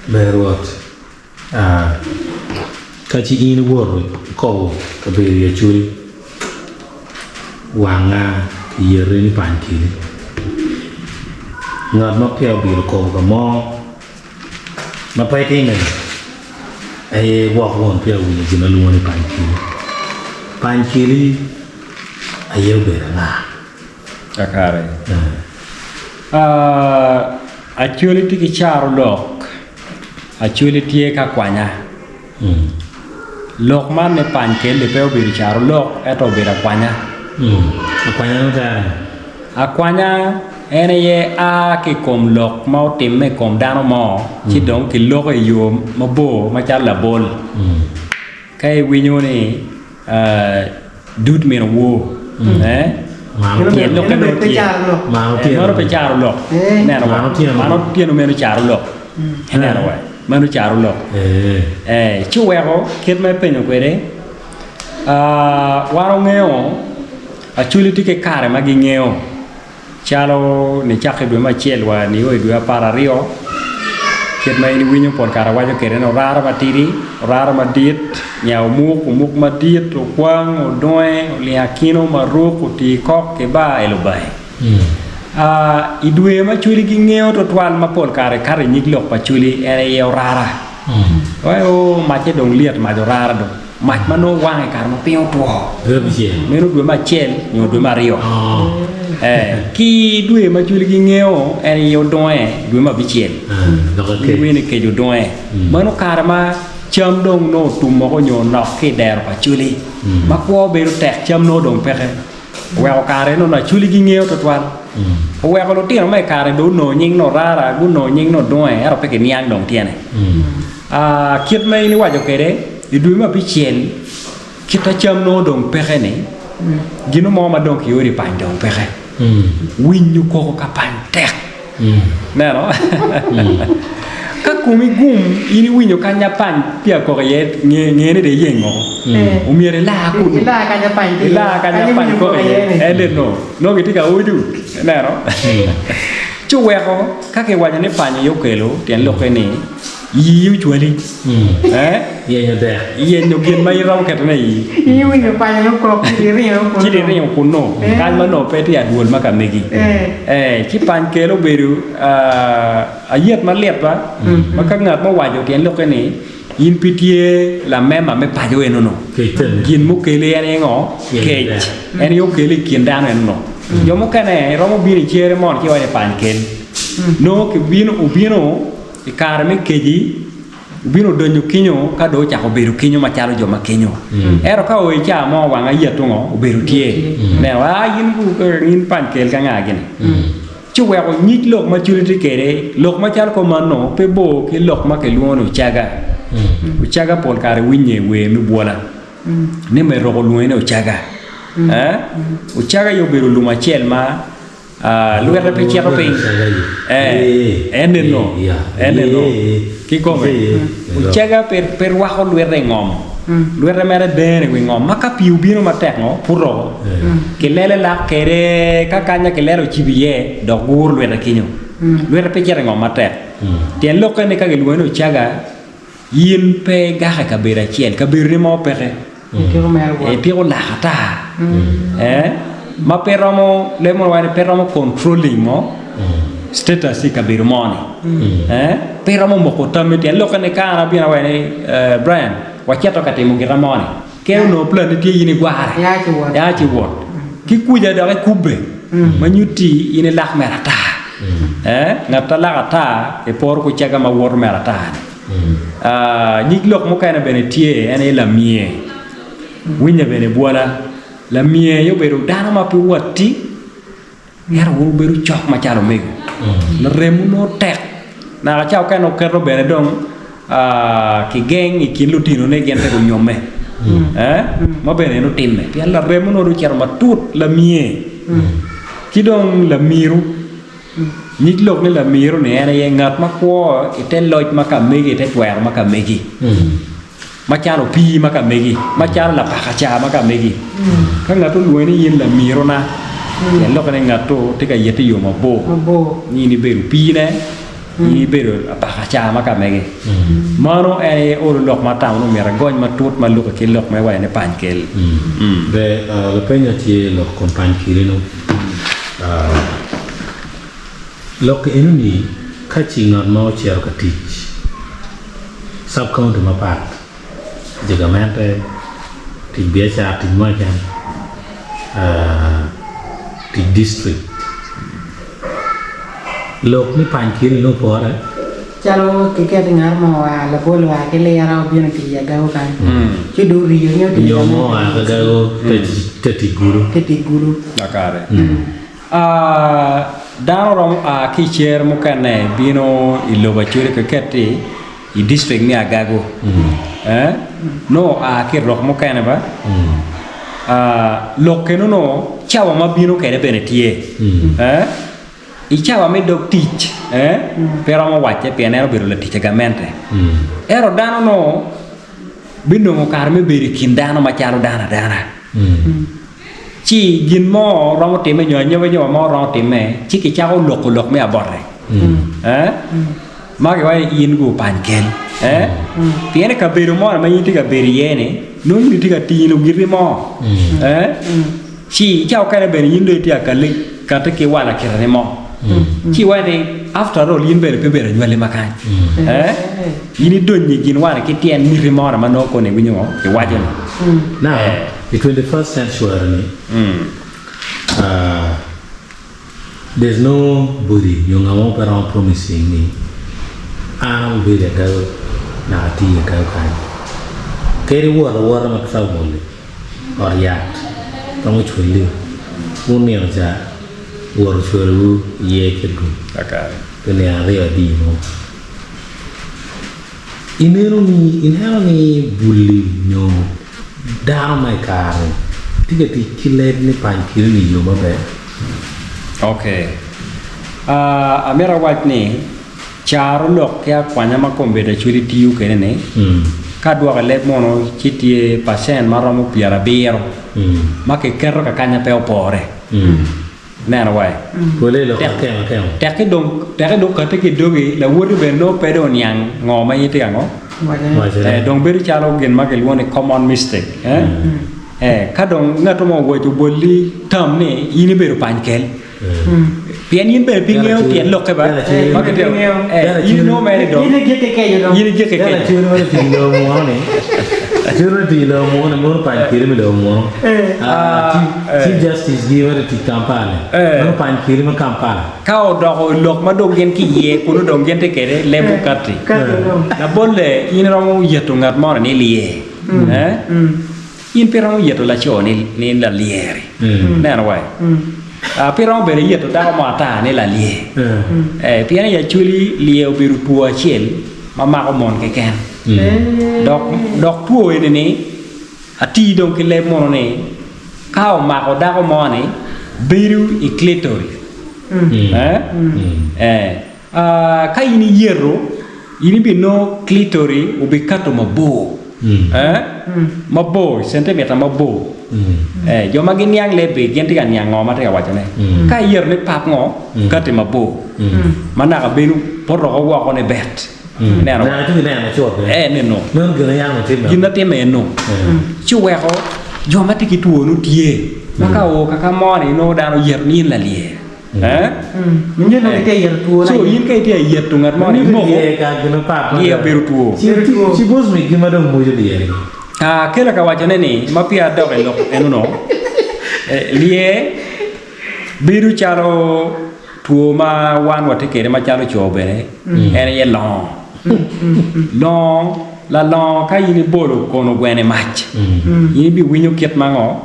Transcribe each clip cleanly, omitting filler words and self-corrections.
Ber Rwot, aa, ka ci in iwoto ikobo kabedo i Acholi, wanga kiyeti ni pany kedi. Ngat ma peya obino kobo ka mo ma pe itime-ni aye gwok won peya owinyo gin ma lwongo ni pany keli. Pany keli aye obedo anga? Kakare. Acholi tye ki caro lok, Acholi tye ka kwanya. Lok man ni pany kelli pe obedo caro lok ento obedo akwanya. Akwanya nongo tere? Akwanya en aye a ki i kom lok ma otimme i kom dano mo ci dong kiloko i yo mabor macalo labol. Ka iwinyo ni dud min owor, tyen lokke nongo tye, meno pe caro lok, ineno wa, man otyeno meno caro lok, ineno wa, meno caro lok. Ci oweko kit ma ipenyo kwede, wan wangeyo Acholi tye ki kare ma gingeyo. Calo nicakke i dwe me acel wa nio i dwe 12, kit ma in iwinyo pol kare awaco kwede ni orara matidi, orara madit, nya omuk, omuk madit, okwang, odonge, olingo akino, maruk, otii kok, kibar, elo bangi. I dwe ma cwali gingeyo twatwal ma pol kare kato i nyig lok pa cwali en aye orara. Wai oo macce dong lyet mac orara dong. Mac ma nongo wang i kare ma piny otwo, meno dwe me acel nyo dwe me aryo. Ki dwe ma cwiny gingeyo en aye odonge dwe me abicel, giwinyo ni kec odonge. Meno kare ma cam dong nongo otum woko nyo onok ki i dero pa cwiny, ma kwo bedo tek cam nongo dong peke. Oweko kare eno nongo Acholi gingeyo twatwal. Oweko lutino ma i kare-ni dong onongo nying ni Orara, gunongo nying ni Odonge ento pe giniang dong tyene. Kit ma in iwaco kwede, i dwe me abicel kit ma cam nongo dong peke-ni, gino mo ma dong kiodo i pany dong peke. Winyo koko ka pany tek. Ineno? Ka komi gum, in iwinyo kany ma pany tye ka kok iye, nge ni dong iyeng woko. Omyero ila kunu. Ila kany ma pany tye iye. Ila kany ma pany kok iye. En nongo, nongo gitye ka odo. Ineno? Ci oweko ka kiwaco ni pany aye okelo, tyen lokke ni iyi ocwali. Yenyo dek. Yenyo gin ma iromo ketone i iyi. In iwinyo pany aye okok ci iringo kunnu. Ci iringo kunnu, kany ma nongo pe tye adwol ma ka megi. Ci pany kelo obedo ayet malit ba, ma ka ngat mo owaco tyen lokke ni in pe itye lamema me paco eno-nu. Gin mukeli en aye ngo? Kec. En aye okeli i kin dano eno-nu. Jo mukene romo bino i cere moni ci iwaco ni pany kel. Nongo kibino obino i kare me keci, obino odonyo kinyo ka dong ocako bedo kinyo macalo jo ma kinyo. Ento ka oo i caa mo wang ayeto ngo obedo tye. Ineno aa in in pany kel ka nga gini. Ci oweko nyig lok ma cwinyi tye kwede, lok macalo kumanno pe bor ki lok ma kilwongo ni ocaga. Ocaga pol kare winye i wer me bwola ni me roko olwonge ni ocaga. Ocaga aye obedo lum acel ma lwite pe cito piny. En eno, en eno kikome. Ocaga pe rwako lwite i ngom. Lwite mere dene i wi ngom ma ka pii obino matek ngo puto woko. Kilele lak kede ka kanya kilele ocibo iye dok guro lwite kenyo. Lwite pe cito i ngom matek. Tyen lokke ni ka gilwongi ni ocaga, in pe igako i kabedo acel, kabedoni mo peke. Itiko lak ata ma pe romo, leb munu waco ni pe romo controlling mo status i kabedo mo ni. Pe romo moko tammi tyen lokke ni ka an abino awaco ni Brian wacito ka timo gita mo ni. Ka onongo planni tye in igware, ya ci wot. Ki kuca dok ikubbe ma nyutti in ilak mere ata. Ngat ma lak ata iporo ki ocega ma woto mere ata-ni. Nyig lok mukene bene tye en aye lamye. Winye bene bwola. Lamye aye obedo dano ma pe watti. Ento wun wubedo cok macalo omego. Laremwu nongo tek. Naka ca okene oketo bene dong kigeng i kin lutinone gin pe gunyomme. Ma bene en otimme pien laremwu nongo dong ocito matut lamie ki dong lamiru. Nyig lok ni lamiru-ni en aye ngat ma kwo i te loc ma ka megi, i te twero ma ka megi. Macalo opii ma ka megi, macalo lapakaca ma ka megi. Ka ngat olwongi ni in lamirona, tyen lokke ni ngat-tu tye ka yeti i yo mabor, ni in ibedo opiine. In ibedo apakaca ma ka mege. Mano en aye olo lok ma atamo ni omyero agony matut ma lukke ki lok ma iwaco ni pany kel. Ber, lapenya tye lok kom pany keli-nu. Lok eno-ni ka ci ngat ma ocito ka tic sub county mapat, tic i gamente, tic biacara, tic mo keken, tic district, lok ni pany keni nongo opore. Calo kiket ngat mo oa labol oa ki lira obino tic i agago kany ci dong oriyo ni otic i Nyo mo gamente oa ki agago te tic gulu. Te tic gulu. Kakare. Dano romo a ki i cer mukene bino i lobo Acholi keket-ti i district me Agago. Nongo oa ki i rok mukene ba. Lok keno nongo cawa ma bino kwede bene tye. I cawa me dog tic pe romo wacce pien en obedo latic i gamente. Ento dano nongo binongo kare me bedo i kin dano macalo dano adana. Ci gin mo romo timme nyo anyobanyoba mo romo timme ci kicako loko lok me abote. Eh? Ma giwaco ni in gu pany kel. Eh? Pien i kabedo mo ma in itye ka bedo iye ni nongo in itye ka tino giti mo. Eh? Ci i cawa okene bene in dong itye ka kale kati ki wala kitani mo. Ci iwaco ni after all in bene pe ibedo anywali ma kany. Eh? In idonyo i gin wani ki tyen miti mo ma nongo koni iwinyo ngo kiwaco ni. Now, i 21st century ni, there's no body nyo nga mo pe romo promising ni an abibedo i agago naka ati i agago kany. Kadi iwot awota ma travel-li, ot yat romo cwali wun nino ca wot ocwalowu iye kitgu pi nino aryo adi mo. Ineno ni ineno ni bul-li nyo dano ma i kare-ni tye ka tic ki leb me pany kine-ni i yo maber? Ok. Amito awac ni caro lok ki akwanya ma kombeddi Acholi tiyo kwede-ni, ka adwoko i leb munu ci tye pacen ma romo pyerabiro ma kiketo kakanya pe opore. Ineno wai? Pole lok akemo akemo. Tekki dong, tekki dong kati ki i dogi, lawoti bene nongo pe dong oniang ngo ma in itye ka ngo? Wacone. Eh, dong bedo calo gin ma kilwongo ni common mistake. Eh? Eh, ka dong ngat mo owaco obolli tam ni in ibedo pany kel. Pien in bene pe ingeyo tyen lokke ba. Ma kitye, eh, in inongo mere dong. In igik ikeco dong. In igik Dano ikeco. acel ma tye i lobo munu ni, acel ma tye i lobo munu ni mono pany kede me lobo munu. Ah, Chief Justice gi ma tye tic Kampala. Mono pany kede me Kampala. Ka odoko i lok ma dong gin ki iye kunu dong gin tye kede leb okati. Labolle in iromo yeto ngat moni ni lye. Eh? In pe iromo yeto laco ni ni lalyer-ri. Ineno wai? Ah, pe iromo bene yeto dako mo ata ni lalyer. Eh, pien i Acholi lyer obedo two acel ma mako mon keken. Dok dok two eni-ni ati dong ki leb mono ni ka omako dako mo-ni bedo i clitoris. Eh? Eh. Ka in iyeto, in ibinongo clitori obikato mabor, mabor, centimita mabor. Jo ma giniang leb-bi gin tye ka niang ngo ma atye ka wacone. Ka iyeto ni pap ngo, kati mabor, ma naka bedo potoko woko ni bet. Ineno? Eh, neno. Gin ma timme eno. Ci oweko jo ma tye ki two-nu tye, ma ka oo kaka mo-ni nongo dano oyeto ni in lalyer. So in ka itye ka yeto ngat mo ni imoko, lye obedo two. Akelo ka wacone ni ma peya adok i lok eno-nu, lye bedo calo two ma wan watye kwede macalo co bene, en aye longo. Longo, lalongo ka in ibolo kono gweno i mac, in ibiwinyo kit ma ngo?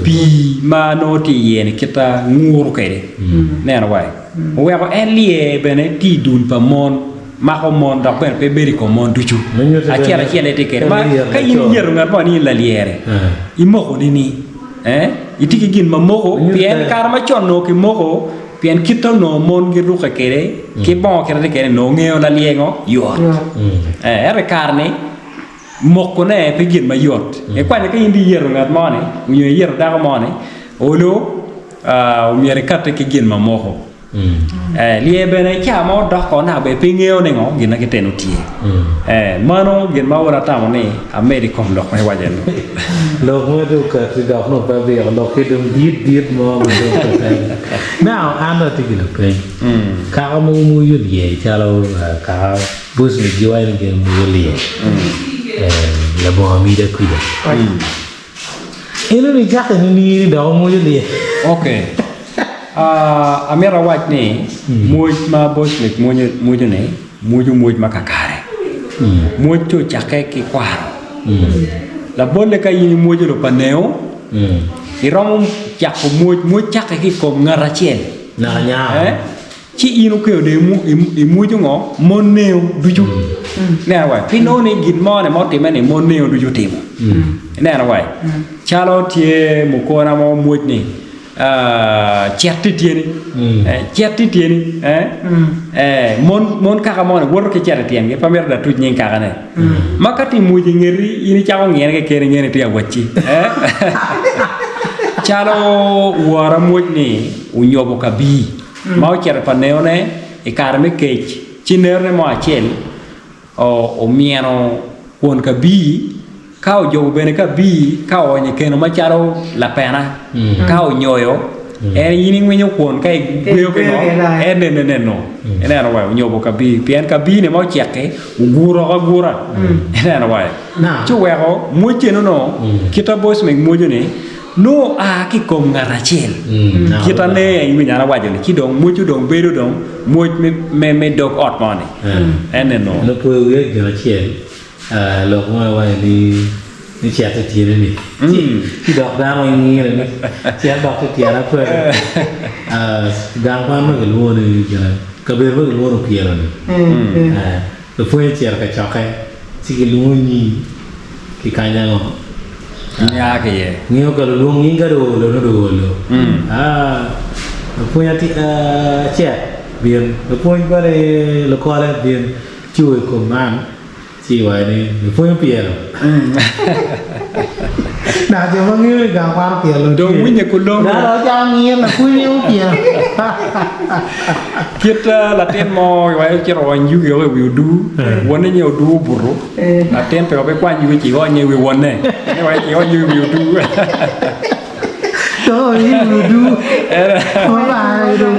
Pii ma nongo tye iye ni kit ma nguru kwede. Ineno wai? Oweko en lye bene tye i dul pa mon, mako mon dok bene pe bedo i kom mon ducu. Acel acel aye tye kwede. Ma ka in iyeto ngat mo ni in lalyere, imoko nining? Eh? Itye ki gin ma moko? Pien kare macon onongo kimoko Pien kit onongo mon girukke kwede ki bongo kite tye kwede onongo ngeyo lalyengo yot. Ento i kare-ni, mokone pe gin mayot. Ikwanyo ka in dong iyeto ngat mo-ni nyo iyeto dako mo-ni, olo omyero ikatte ki gin ma moko. Eh, lye bene ca mo dok ko naka bene pe ingeyo ni ngo gin ma giteno tye. Eh, mano gin ma wan atamo ni amed i kom lok ma iwaco eno. Lok ma dong okati dok nongo pe abiko lok ki dong dit dit mo ma dong okati. Now, an dong atye ki lapeny. Kaka mogo muyo lye calo kaka Bosnia giwaco ni gin muyo lye labongo amida kwija. Eno ni cake nining ni dok omwoco lye? Ok. Ah, amito awac ni mwoc ma Bosmic mwonyo ni mwonyo mwoc ma kakare. Mwoc ci ocakke ki kwaro. Labolle ka in imwoco lupaneo, iromo cako mwoc, mwoc cakke ki i kom ngat acel. Naka nyako. Eh? Ci in okeyo dong imwoco ngo? Mon neo ducu. Ineno wai? Pi nongo ni gin mo ni ma otime ni mon neo ducu otimo. Ineno wai? Calo tye mukona mo mwoc ni cet tye tyeni, cet tye tyeni, mon mon kaka mo ni woto ki cet i tyengi pe mito dong atuc nying kaka ne. Ma ka tye mwoc i ngeti in icako ngine kekeni inge ni tye awacci. Calo wora mwoc ni onyobo kabii. Ma ocito pa neone i kare me kec, ci nerone mo acel omyeno kwon kabii, ka ojobo bene kabii ka oonyo i keno macalo lapena, ka onyoyo, en in ingwinyo kwon ka igweyo ki ngo? En nene neno, ineno wa, onyobo kabii, pien kabiine ma ocek-ki oguro oko agura, ineno wa, ci oweko mwoc eno-nu kit ma Bosmik mwoco-ni, Nongo oa ki i kom ngat acel. Kit ane aye iwinyo an awaco ni, ci dong mwoco dong bedo dong mwoc me dog ot mo ni. En eno. En opoyo wiya i gin acel, lok mo iwaco ni ni cet i tyene ni. Ci dok dano weng ngine ni cet dok i tyena pe. Gang kwan ma kilwongo ni kabedo ma kilwongo ni opyelo ni. Lupwonye ocito ka cokke ci gilwongo nying ki kany ango? Nia ki iye. Ngiyo ka lulwong nying ka dong oolo nongo dong oolo. Aa, lapwony acel bin, lapwony kore lukole bin ci o i kom man ci iwaco ni lapwony opyelo. Naka jo ma ngeyo ni gang kwan opyelo Dong tye. winye kulongo. Dano ocako ngiyo lapwony opyelo. Kit latin mo iwaco cito oony yugi woko i wi odur, wonne nyo odur obuto, latin pe obikwany yugi ci ionye i wi wonne, iwaco ci iony yugi i wi odur. Dong oony i wi odur. Ma banga dong.